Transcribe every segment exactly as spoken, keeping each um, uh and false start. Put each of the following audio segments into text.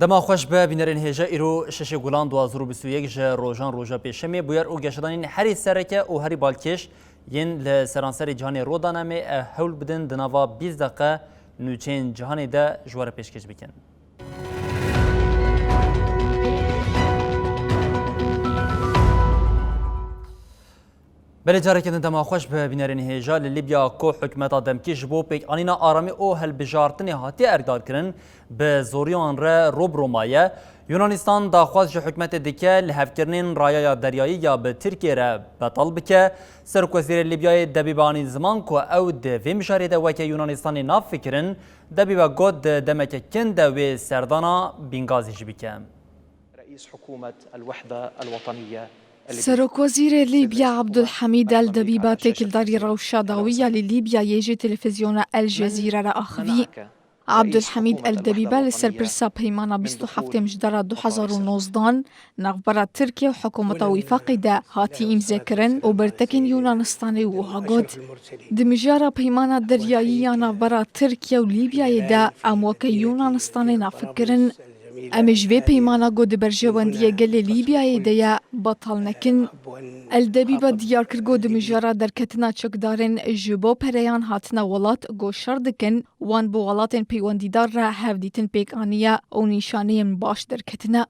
Dema xweş be, bînerên hêja, îro şeşê Gulan du hazar û bîst û yek ji rojan roja pêşemê, bûyer û geşedanên herî sereke û herî balkêş yên li seranserê cîhanê rû dane, em ê hewl bidin di nava bîst deqe nûçeyên cîhanê de ji we re pêşkêş bikin. Belê, careke din dema xweş be, bînerên hêja. Li Lîbya ku hikûmeta demkî ji bo pêkanîna aramî û hilbijartinê hatiye erkdarkirin, bi zoriyan re rû bi rû maye. Yunanîstan daxwaz ji hikûmetê dike lihevkirinên rayaya deryayî ya bi Tirkiyê re betal bike. Serokwezîrê Lîbyayê Debîba anî ziman ku ew di vê mijarê de weke Yunanîstanê nafikirin. Debîba got di demeke kin de wê serdana Bîngazî jî bike. رئيس حكومة الوحدة الوطنية الليبية. Serokwezîrê Lîbya Abdulhamîd El Debîba têkildarî rewşa dawî ya li Lîbyayê ji televîzyona El Cezîre re axivî. Abdulhamîd El Debîba li ser pirsa peymana bîst û heftê Mijdara du hezar û nozdan navbera Tirkiye û hikûmeta Wîfaqê de hatî îmzekirin û bertekên Yunanistanê wiha got: Di mijara peymana deryayî ya navbera Tirkiye û Lîbyayê de em weke Yunanistanê nafikirin. Em ê ji vê peymana ku di berjewendiyê gelê Lîbyayê de ye, betal nekin. El Debîba diyar kir ku di mijara derketina çekdarên ji bo pereyan hatine welat ku şer dikin, wan bi welatên peywendîdar re hevdîtin pêk aniye û nîşaneyên baş derketine.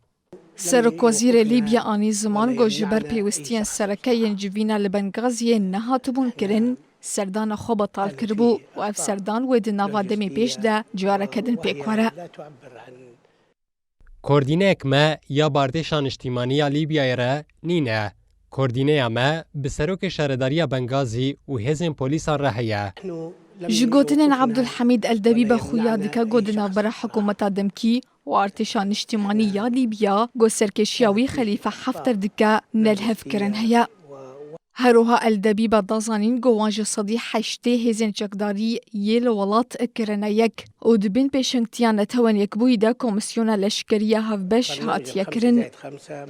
Serokwezîrê Lîbya anî ziman ku ji ber pêwistiyên sereke yên civîna li Bengaziyê nehatibûn kirin, serdana xwe betal kiribû û ev serdan wê di nava demê pêş de careke din pêk were. Koordîneyek me ya bi artêşa niştîmanî ya Lîbyayê re nîne. Koordîneya me bi serokê şaredariya Bengazî û hêzên polîsan re heye. Ji gotinên Abdulhamîd El Debîbe xuya dike ku di navbera hikûmeta demkî û artêşa niştîmanî ya Lîbya ku serkêşiya wî Xelîfe Hefter dike, nelihevkirin heye. Her wiha El Debîba da zanîn ku wan ji sedî heştê hêzên çekdarî yê li welat kirine yek û di bin pêşengtiya Netewên Yekbûyî de Komîsyona Leşkerî ya Hevbeş hatiye kirin.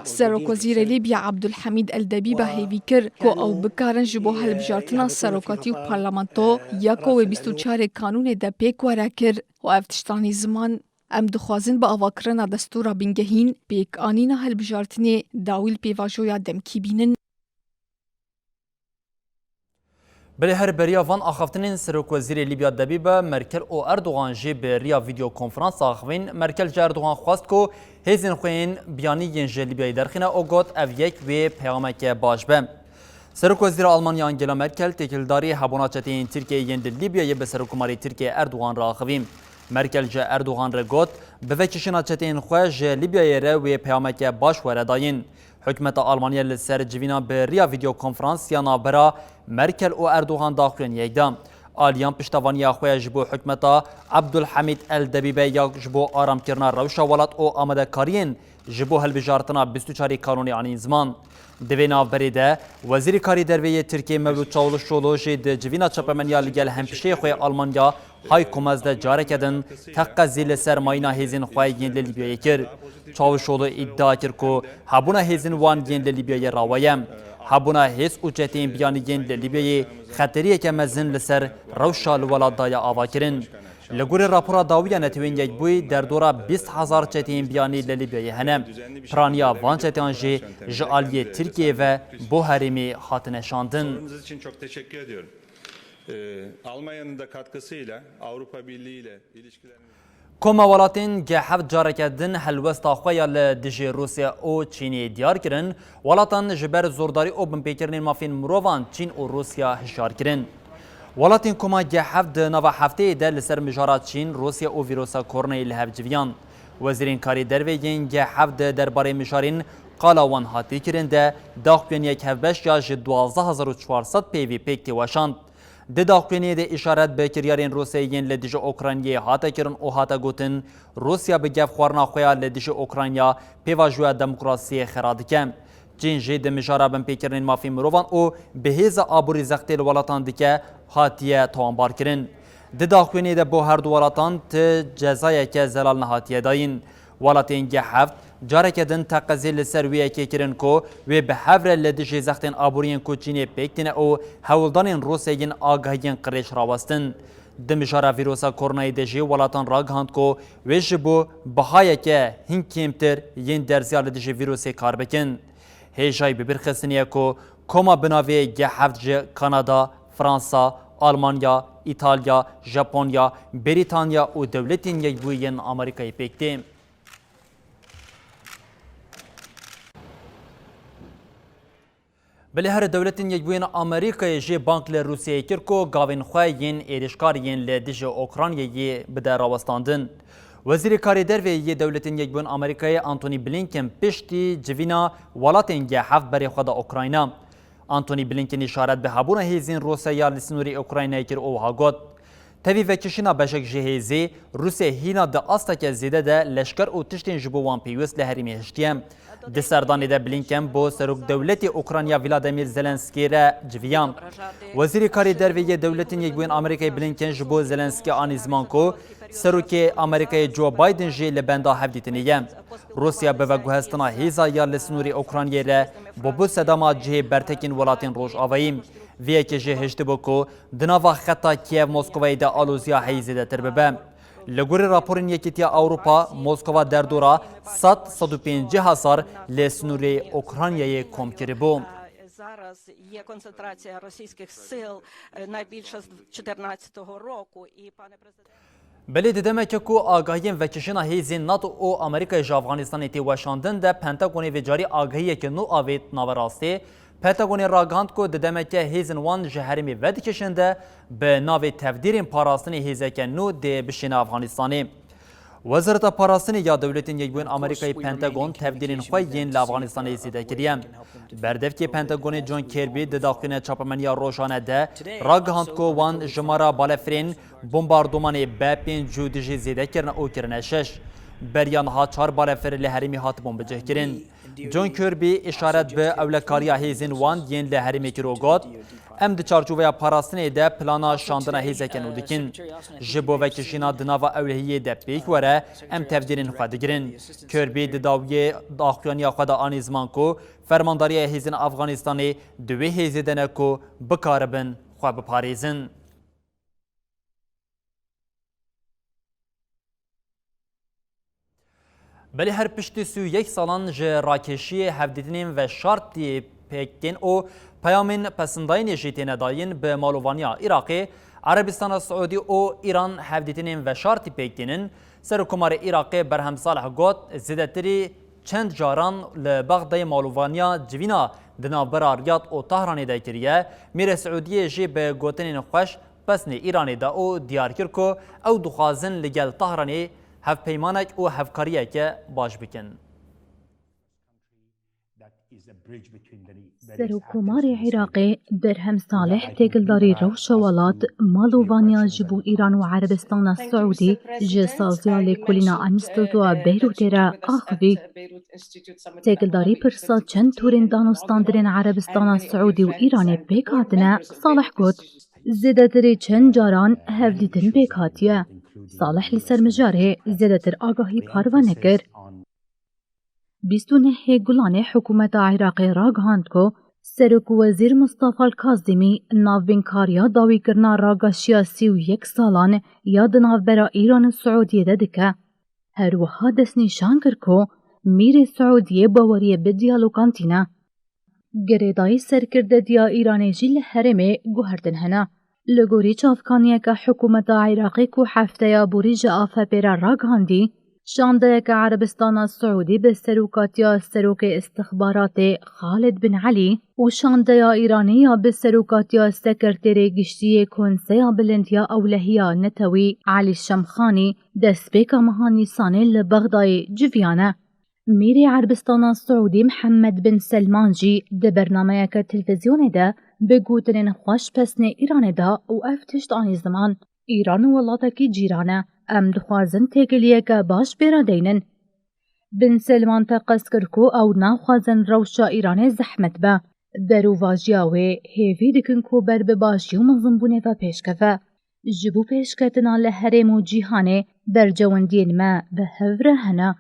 Serokwezîrê Lîbya Abdulhamîd El Debîba hêvî kir ku ew bikarin ji bo hilbijartina serokatî û parlamento ya ku wê bîst û çarê Kanûnê de pêk were kir û ev tişt anî ziman: Em dixwazin bi avakirina destûra bingehîn pêkanîna hilbijartinê dawî li pêvajoya demkî bînin. Belê, her beriya van axaftinên Serokwezîrê Lîbya Debîbe Merkel û Erdogan jî bi riya vîdeo konferans axivîn. Merkel ji Erdogan xwest ku hêzên xwe yên biyanî yên ji Lîbyayê derxîne û got, ev yek wê peyameke baş be. Serokwezîra Almanya Angela Merkel têkildarî hebûna çeteyên Tirkiyeyê yên li Lîbyayê bi Serokkomarê Tirkiyeyê Erdogan re axivî. Merkel ji Erdogan re got, bi vekişîna çeteyên xwe ji Lîbyayê re wê peyameke baş were dayîn. Hikûmeta Almanya li ser civîna bi riya vîdeo konferans ya navbera Merkel û Erdogan daxuyaniyek da. Aliyan piştevaniya xwe ya ji bo hikûmeta Abdulhamid El Debîbe ya ji bo aramkirina rewşa welat û amadekariyên ji bo hilbijartina bîst û çarê Kanûnê anîn ziman. Di vê navberê de, Wezîrê Karê Derve yê Tirkiyê Mevlût Çavuşoğlu jî di civîna çapemeniya li gel hempişeyê xwe yê Almanya Heiko Maas de careke din teqezî li ser mayîna hêzên xwe yên li Lîbyayê kir. Çavuşoğlu îdia kir ku hebûna hêzên wan yên li Lîbyayê rawa ye. Hebûna hêz û çeteyên biyanî yên li Lîbyayê xeteriyeke mezin li ser rewşa li welat daye avakirin. Li gorî rapora dawî ya Netewên Yekbûyî, derdora bîst hezar çeteyên biyanî li Lîbyayê hene. Piraniya van çeteyan jî ji aliyê Tirkiyeyê ve bo herêmê hatine şandin. Sorunuz için çok teşekkür ediyorum. Ee, Almanya'nın da katkısıyla Avrupa Birliği ile ilişkilerimiz Koma Welatên G heft careke din helwesta xwe ya li dijî Rûsya û Çînê diyar kirin. Welatan ji ber zordarî û binpêkirinên mafên mirovan Çîn û Rûsya hişyar kirin. Welatên Koma G heft di nava hefteyê de li ser mijara Çîn, Rûsya û vîrusa koronayê li hev civiyan. Wezîrên Karê Derve yên G heft di derbarê mijarên qala wan hatî kirin de daxuyaniyek hevbeş ya ji duwazdeh hezar û çar sed peyvî pêk tê weşand. Di daxuyaniyê de îşaret bi kiryarên Rûsyayê yên li dijî Ukraynayê hate kirin û hate gotin, Rûsya bi gefxwarina xwe ya li dijî Ukrayna pêvajoya demokrasiyê xera dike. Çîn jî di mijara binpêkirinên mafê mirovan û bi hêza aborî zextê li welatan dike hatiye tawanbarkirin. Di daxuyaniyê de bo her du welatan ti cezayeke zelal nehatiye dayîn. Welatên G heft careke din teqezê li ser wê yekê kirin ku wê bi hev re li dijî zextên aboriyên ku Çînê pêk tîne û hewldanên Rûsyayê yên agahiyên qirêj rawestin. Di mijara vîrusa koronayê de jî welatan ragihand ku wê ji bo bihayeke hin kêmtir yên derziya li dijî vîrusê kar bikin. Hêjayî bibîrxistinê ye ku koma bi navê G heft ji Kanada, Fransa, Almanya, Îtalya, Japonya, Brîtanya û Dewletên Yekbûyî yên Amerîkayê pêk tê. Belê here Dewletên Yekbûyên Amerîkayê jî bang li Rûsyayê kir ku gavên xwe yên êrişkar yên li dijî Ukraynayê bide rawestandin. Wezîrê Karê Derve yê Dewletên Yekbûyên Amerîkayê Antony Blinken piştî civîna welatên G heft berê xwe da Ukrayna. Antony Blinken îşaret bi hebûna hêzên Rûsya ya li sînorê Ukraynayê kir û wiha got, Tevî vekişîna beşek ji hêzê, Rûsya hîna di asteke zêde de leşker û tiştên ji bo wan pêwist li herêmê hiştiye. Di serdanê de Blinken bo Serok Dewletê Ukrayna Vladimir Zelenskî re civiya. Wezîrê Karê Derve yê Dewletên Yekbûyên Amerîkayê Blinken ji bo Zelenskî anî ziman ku Serokê Amerîkayê Joe Biden jî li benda hevdîtinê ye. Rûsya bi veguhestina hêza ya li sînorê Ukraynayê re bûbû sedema cihê bertekên welatên Rojavayî. Vê yekê jî hiştibû ku di nava xeta Kiev-Moskovayê de aloziya heyî zêdetir bibe. Li gorî raporên Yekîtiya Ewropa, Moskova derdora sed, sed û pêncî hezar li sînorê Ukraynayê kom kiribû. Зараз є концентрація російських сил, е, найбільша з чотирнадцятого року. І, пане президенте, Belê di demeke ku agahiyên vekişîna hêzên NATO û Amerîkayê ji Afganistanê tê weşandin de Pentagonê vê carî agahiyeke nû avêt naverastê. Pentagonê ragihand ku di demeke hêzên wan ji herêmê vedikişin de bi navê tevdîrên parastinê hêzeke nû dê bişîne Afganistanê. Wezareta Parastinê ya Dewletên Yekbûyên Amerîkayê Pentagon tevdîrên xwe yên li Afganistanê zêde kiriye. Berdevkê Pentagonê John Kirby di daxuyana çapemeniya rojane de ragihand ku wan jimara balefirên bombardomanê be pênc û du jî zêde kirine û kirine şeş. Beriya niha çar balefir li herêmê hatibûn bicihkirin. John Kirby îşaret bi ewlekariya hêzên wan yên li herêmê kir û got, Em di çarçoveya parastinê de plana şandina hêzeke nû dikin. Ji bo vekişîna di nava ewlehiyê de pêk were, em tevdîrên xwe digirin. Kirby di dawiyê daxuyaniya xwe de anî ziman ku fermandariya hêzên Afganistanê di wê hêzê de ne ku bikaribin xwe biparêzin. Belê her piştî sî û yek salan ji rakêşiyê hevdîtinên veşartî pêk tên û peyamên pesindayînê jî têne dayîn bi malovaniya Iraqê, Erebistana Siûdî û Îran hevdîtinên veşartî pêk tînin. Serokkomarê Iraqê Berhem Salih got, zêdetirî çend caran li Bexdayê malovaniya civîna di navbera Riyad û Tahranê de kiriye. Mîrê Siûdiyê jî bi gotinên xweş pesnê Îranê da û diyar kir ku ew dixwazin li gel Tahranê hevpeymanek û hevkariyeke baş bikin. Serokkomarê Iraqê Berhem Salih têkildarî rewşa welat, malovaniya ji bo Îran û Erebistana Siûdî ji saziya lêkolîna Enstîtuya Beyrûtê re axivî. Têkildarî pirsa çend torên danûstandinên Erebistana Siûdî û Îranê pêk hatine, Salih got, Zêdetirî çend caran hevdîtin pêk hatiye. Salih li ser mijarê zêdetir agahî parve nekir. Bîst û nehê Gulanê hikûmeta Iraqê ragihand ku Serok Wezîr Mustafa Kazimî navbînkariya dawîkirina rageşiya sî û yek salan ya di navbera Îran û Siûdiyê de dike. Her wiha destnîşan kir ku Mîrê Siûdiyê baweriyê bi diyalogan tîne. Girêdayî serkirdediya Îranê jî li herêmê guhertin hene. Li gorî çavkaniyeke hikûmeta Iraqê ku hefteya borî ji A F Pê re ragihandî, şandeyeke Erebistana Siûdî bi serokatiya serokê istixbaratê Xalid bin Elî û şandeya Îranê ya bi serokatiya sekreterê giştî yê Konseya Bilind ya Ewlehiya Netewî Elî Şemxanî destpêka meha Nîsanê li Bexdayê civiyane. Mîrê Erebistana Siûdî Mihemed bin Selman jî di bernameyeke televîzyonê de bi gotinên xweş pesnê Îranê da û ev tişt anî ziman, Îran welatekî cîran e, em dixwazin têkiliyeke baş pê re deynin. Bin Selman teqez kir ku ew naxwazin rewşa Îranê zehmet be. Berovajiya wê hêvî dikin ku ber bi başî û mezinbûnê ve pêşkeve. Ji bo pêşketina li herêm û cîhanê bercewendiyên me bi hev re hene.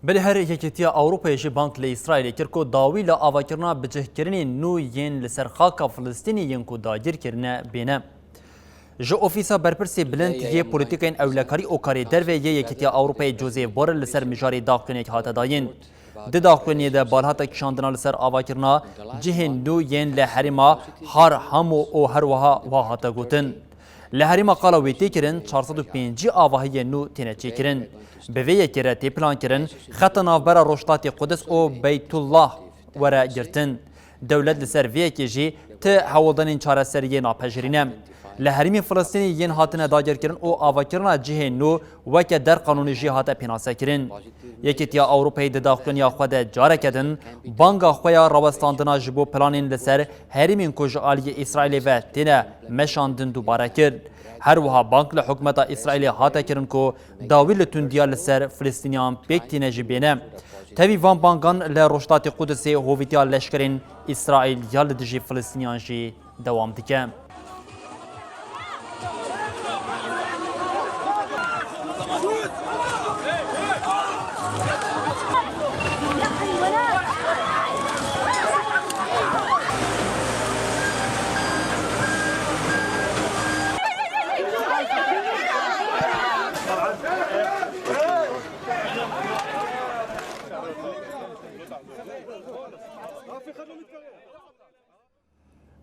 Belê her Yekîtiya Ewropayê jî bang li Îsraîlê kir ku dawî li avakirina bicihkirinên nû yên li ser xaka Filistînê yên ku dagîr kirine bêne. Ji Ofîsa Berpirsê Bilind yê Polîtîkayên Ewlekarî û Karê Derve yê Yekîtiya Ewropayê Josep Borrell li ser mijarê daxuyaniyek hate dayîn. Di daxuyaniyê de bal hate kişandina li ser avakirina cihên nû yên li herêma Har Hamo û her wiha wiha hate gotin. Li herêma qala wê tê kirin, çar sed û pêncî avahiyên nû têne çêkirin. Bi vê yekê re tê plankirin, xeta navbera Rojhilatê Qudis û Beytullah were girtin. Dewlet li ser vê yekê jî ti hewldanên çareseriyê napejirîne. Li herêmên Filistînê yên hatine dagirkirin û avakirina cihên nû weke der qanûnî jî hate pênasekirin. Yekîtiya Ewropayê di daxuyaniya xwe de careke din banga xwe ya rawestandina ji bo planên li ser herêmên ku ji aliyê Îsraîlê ve têne meşandin dubare kir. Her wiha bang li hikûmeta Îsraîlê hate kirin ku dawî li tundiya li ser Filistîniyan pêk tîne jî bêne. Tevî van bangan li Rojhilatê Qudusê hovîtiya leşkerên Îsraîl ya li dijî Filistîniyan jî dewam dike.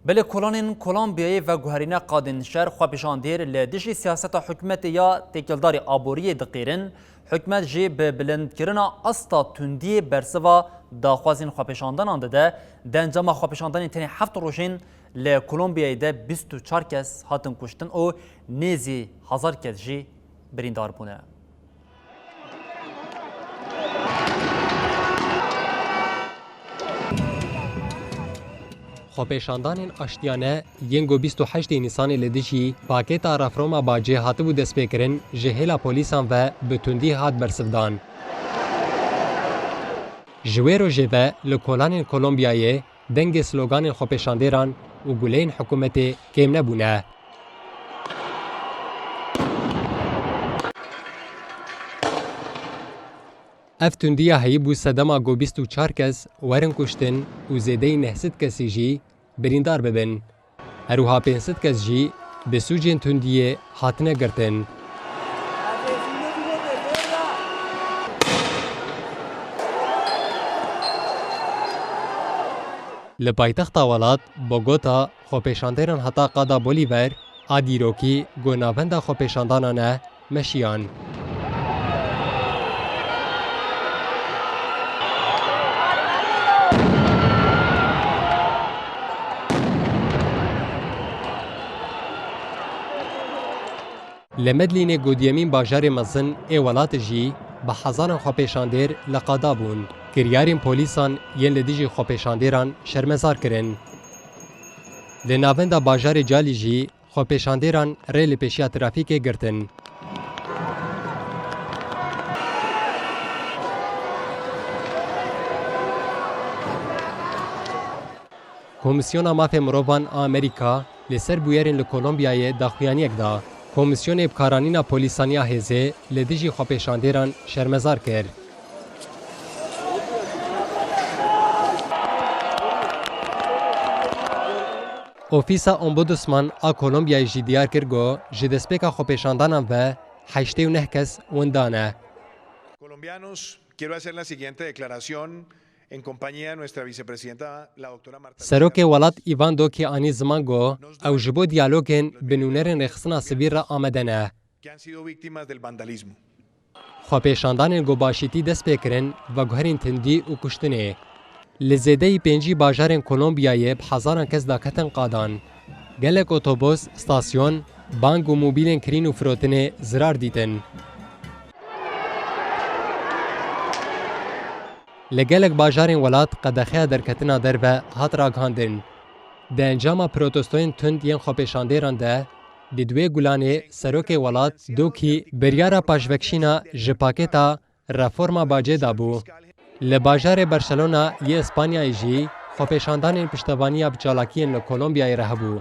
Belê kolanên Kolombiyayê veguherîne qadên şer, xwepêşandêr li dijî siyaseta hikûmetê ya têkildarî aboriyê diqêrin, hikûmet jî bi bilindkirina asta tundiyê bersiva daxwazên xwepêşandanan dide. Di encama xwepêşandanên tenê heft rojên li Kolombiyayê de bîst û çar kes hatin kuştin û nêzî hezar kes jî birîndar bûne. Xwepêşandanên aştiyane yên ku bîst û heştê Nîsanê li dijî pakêta refroma bacê hatibû destpêkirin, ji hêla polîsan ve bi tundî hat bersivdan. Ji wê rojê ve li kolanên Kolombiyayê dengê sloganên xwepêşandêran û guleyên hikûmetê kêm nebûne. Ev tundiya heyî bû sedema ku bîst û çar kes werin kuştin û zêdeyî neh sed kesî jî birîndar bibin. Her wiha pênc sed kes jî bi sûcên tundiyê hatine girtin. Li paytexta welat, Bogota, xwepêşandêran heta qada Bolîver a dîrokî ku navenda xwepêşandanan e, meşiyan. Li Medlînê ku duyemîn bajarê mezin ê welatê jî bi hezaran xwepêşandêr li qada bûn. Kiryarên polîsan yên li dijî xwepêşandêran şermezar kirin. Li navenda bajarê Calî jî xwepêşandêran rê li pêşiya trafîkê girtin. Komîsyona Mafê Mirovan a Amerîka li ser bûyerên li Kolombiyayê daxuyaniyek da. Komîsyonê bi karanîna polîsan ya hêzê li dijî xwepêşandêran şermezar kir. Ofîsa Ombudsman a Kolombiyayê jî diyar kir ku ji destpêka xwepêşandanan ve heştê û neh kes winda ne. Colombianos, quiero hacer la siguiente declaración en compañía de nuestra vicepresidenta, la doctora Marta Lucía. Serokê welat Ivan Duque anî ziman ku ew ji bo diyalogên bi nûnerên rêxistina sivîl re amade ne. Que han sido víctimas del vandalismo. Xwepêşandanên ku başîtî dest pê kirin, veguherîn tundî û kuştinê. Li zêdeyî pêncî bajarên Kolombiyayê bi hezaran kes daketin qadan. Gelek otobus, stasyon, Bang û mobîlên kirîn û firotinê zirar dîtin. Li gelek bajarên welat qedexeya derketina derve hat ragihandin. Di encama protestoyên tund yên xwepêşandêran de, di duê Gulanê serokê welat Dûkî biryara paşvekişîna ji pakêta reforma bacê dabû. Li bajarê Barcelona yê Îspanyayê jî xwepêşandanên piştevaniya bi çalakiyên li Kolombiyayê re hebû.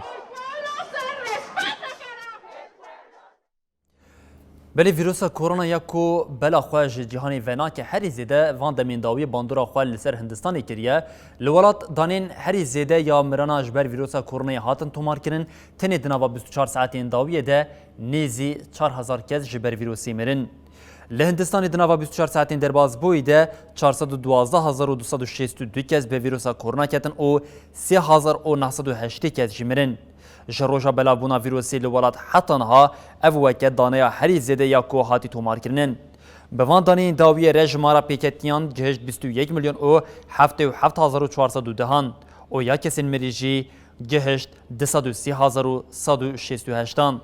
Belê vîrusa korona ya ku bela xwe ji cîhanê venake herî zêde van demên dawiyê bandora xwe li ser Hindistanê kiriye, li welat danên herî zêde ya mirana ji ber vîrusa koronayê hatin tomarkirin, tenê di nava bîst û çar saetên dawiyê de nêzî çar hezar kes ji ber vîrusê mirin. Li Hindistanê di nava bîst û çar saetên derbasbûyî de çar sed û duwazdeh hezar û du sed û şêst û du kes bi vîrusa korona ketin û sê hezar û neh sed û heştê kes jî mirin. Ji roja belavbûna vîrusê li welat heta niha ev weke daneya herî zêde ya ku hatî tomarkirin. Bi van daneyên dawiyê re jimara pêketiyan gihişt bîst û yek milyon û heftê û heft hezar û çar sed û dehan û ya kesên mirî jî gihişt du sed û sî hezar û sed û şêst û heştan.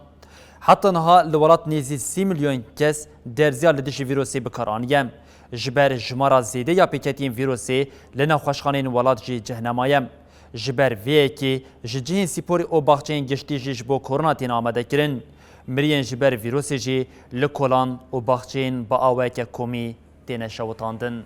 Heta niha li welat nêzî sî milyon kes derziya li dijî vîrusê bi kar aniye. Ji ber jimara zêde ya pêketiyên vîrusê li nexweşxaneyên welat jî cih nemaye. Ji ber vê yekê ji cihên spor û baxçeyên giştî jî ji bo korona têne amadekirin. Miriyên ji ber vîrusê jî li kolan û baxçeyên bi awayeke komî têne şewitandin.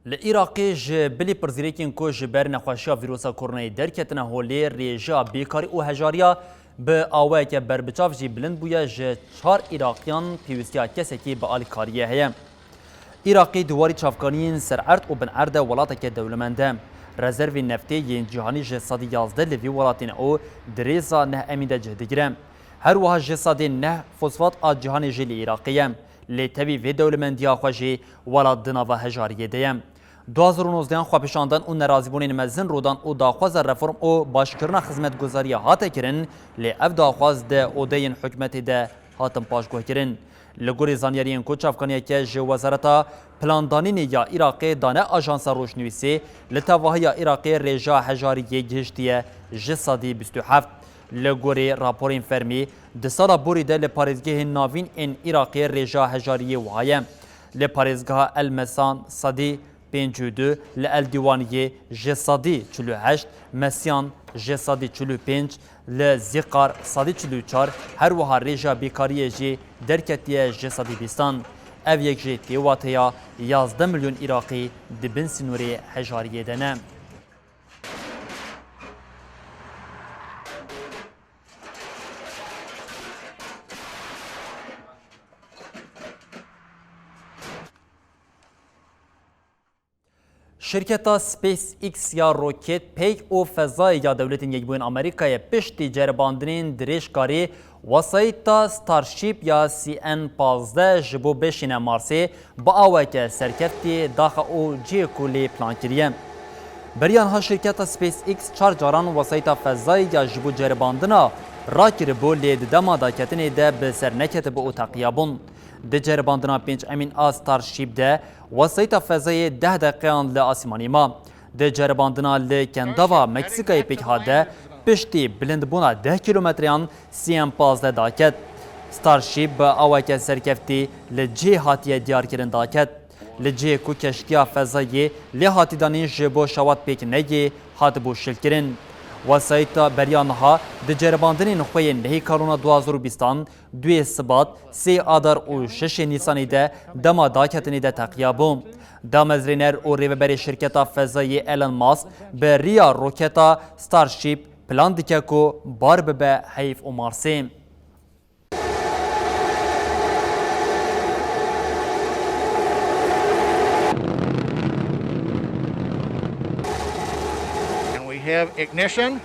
Li Iraqê ji bilî pirzîrekên ku ji ber nexweşiya vîrusa koronayê derketine holê, rêjeya bêkarî û hejariya bi awayeke berbiçav jî bilind bûye, ji çar Iraqiyan pêwîstiya kesekî bi alîkariyê heye. Iraqê di warî çavkaniyên ser erd û bin erd de welateke dewlemend e. Rezervên neftê yên cîhanî ji sedî yazdeh li vî welatê ne û di rêza neh emîn de cih digire. Her wiha ji sedê neh fosfat a cîhanê jî li Iraqê ye. Lê tevî vê dewlemendiya xwe jî welat di nava hejariyê de ye. Du hazar û nozdehan xwepêşandan û nerazîbûnên mezin rûdan û daxwaza reform û başkirina xizmetguzariyê hate kirin, lê ev daxwaz di odeyên hikûmetê de hatin paşguhkirin. Li gorî zanyariyên ku çavkaniyeke ji Wezareta Plandanînê ya Iraqê dane ajansa Rojnivîsê, li tevahiya Iraqê rêjeya hejariyê gihiştiye ji sedî bîst û heft. Li gorî raporên fermî, di sala borî de li parêzgehên navîn ên Iraqê rêjeya hejariyê wiha ye. Li parêzgeha El Mesan sedî pêncî û du, li El Dîwaniyê ji sedî çil û heşt, Mesyan ji sedî çil û pênc, li Zîqar sedî çil û çar, her wiha rêjeya bêkariyê jî derketiye ji sedî bîstan. Ev yek jî tê wateya yazdeh milyon Iraqî di bin sînorê hejariyê de ne. Şirketa SpaceX ya roket, pey û fezayê ya Dewletên Yekbûyên Amerîkayê piştî ceribandinên dirêjkarî wesayîta Starship ya C N pazdeh ji bo bişîne Marsê bi awayeke serkeftî daxe û cihê ku lê plan kiriye. Beriya niha şirketa SpaceX çar caran wesayîta fezayê ya ji bo ceribandina rakiribû, lê di dema daketinê de bi ser neketibû û teqiyabûn. Di ceribandina pênc emîn a Starship de wesayîta fezayê deh deqeyan li asîmanê ma. Di ceribandina li Kendava Meksîkayê pêk hat de piştî bilindbûna deh kîlometreyan C N pazdeh daket. Starship bi aweke serkeftî li cihê hatiye diyarkirin daket. Li cihê ku keştiya fezayê lê hatî danîn ji bo şewat pêk neyê hatibû şilkirin. Wesayîta beriya niha di ceribandinên xwe yên nehê Karûna du hazar û bîstan, duyê Sibat, sê Adar û şeşê Nîsanê de dema daketinê de teqiya bû. Damezrêner û rêveberê şirketa fezayê Elon Musk bi riya roketa Starship plan dike ku bar bibe heyv û Marsê. Have ignition.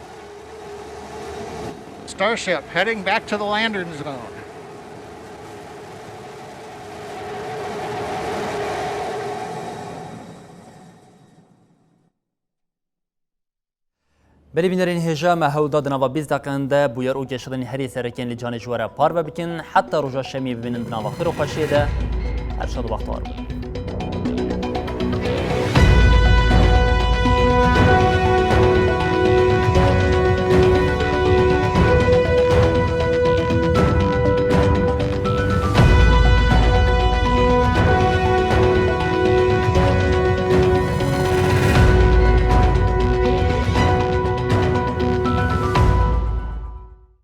Starship heading back to the landing zone. Belê bînerên hêja, me hewl da di nava bîst deqeyan de bûyer û geşedanên herî sereke yên li cîhanê ji we re parve bikin. Heta roja şemiyê bibînin di nava xêr û xweşiyê de. Her şad û bextewar bin.